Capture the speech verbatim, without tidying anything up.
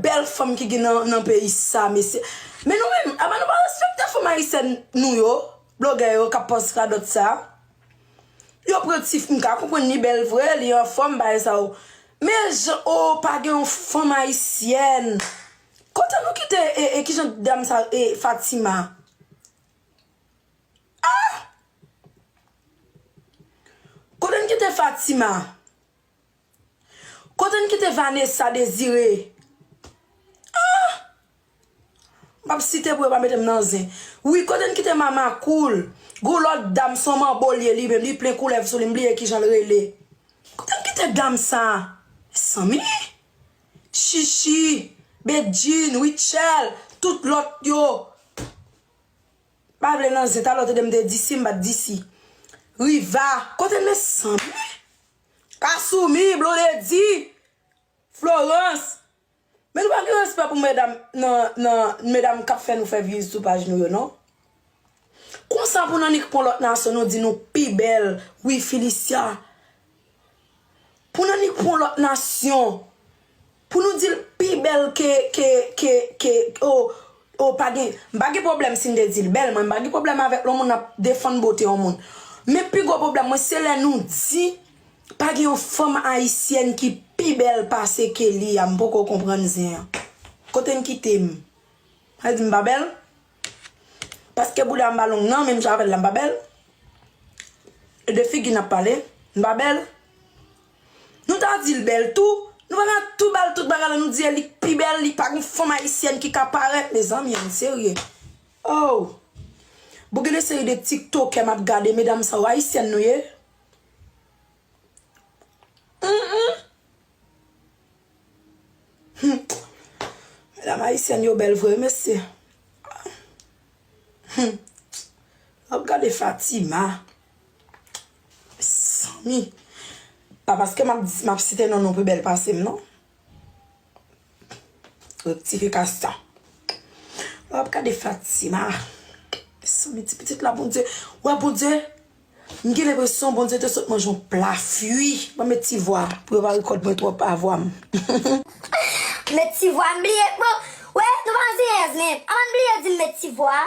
bèl fanm ki gen nan, nan peyi sa, mesye. Men nou menm, apa nou pa respekte fanm ayisyèn nou yo, blogè yo k ap pòs radòt sa? Yo pran ti, m ka konprann li bèl vre, li anfòm, bagay sa yo. Men jan, o, pa gen yon fanm ayisyèn. Kote nou kite, e, e, kijan dam sa, e, Fatima? Ah! Kote n kite Fatima? Kote n kite Vanessa Désiré? Ah! M p ap site pou yo pa mete m nan zen. Wi, kote n kite Mama Cool? Gon lòt dam, se yon manbo l ye li menm, li plen koulèv sou li, m bliye kijan l rele. Kote n kite dam sa? Mezanmi! Chichi, Bedjine, Rutshelle, tout lòt yo. Pa vle nan zen, talè w tande m te di si, m pa t di si. Riva, kote mezanmi? Kassoumi, Blondedy, Florence. Men nou pa gen respè pou medam nan, nan, medam k ap fè nou fè views sou paj nou yo, non. Konsa pou n annik pran lòt nasyon, nou di nou pi bèl. Wi, Felicia. Pou n annik pran lòt nasyon. Pou nou di l pi bèl ke, ke, ke, ke, o, o, pa gen, m pa gen pwoblèm si n te di l bèl, mwen, m pa gen pwoblèm avèk lè yon moun ap defann bote yon moun. Men pi gwo pwoblèm mwen, se lè nou di, pa gen yon fanm ayisyèn ki pi bèl pase ke li a, m poko konprann zen an. Kote n kite m? Sa di m pa bèl? Paske bouda m pa long nan, menm jan avè l la m pa bèl? E de figi n ap pale, m pa bèl? Nou ta di l bèl tou, nou pa ka tou ba l tout bagay la, nou di li pi bèl, li pa gen fanm ayisyèn ki ka parèt, mezanmi, ann serye. Oh! Bon, gen de seri de tiktokè m ap gade, medam sa yo, ayisyèn nou ye? Mm, mm. Hmm. Medam ayisyèn yo bèl vre, mesye. Hmm. W ap gade Fatima. Mezanmi. Pa paske m ap, m ap site non nou pi bèl pase m, non. Rektifikasyon. W ap gade Fatima. Mezanmi, ti pitit la, Bondye. Wè, Bondye. M gen lenpresyon Bondye te sot manje yon pla fwi. Ban m met ti vwa pou yo pa rekòd mwen twòp a vwa m. Met ti vwa, m bliye. Bon, wè, nou pa anyen, men. Avan m bliye di m met ti vwa.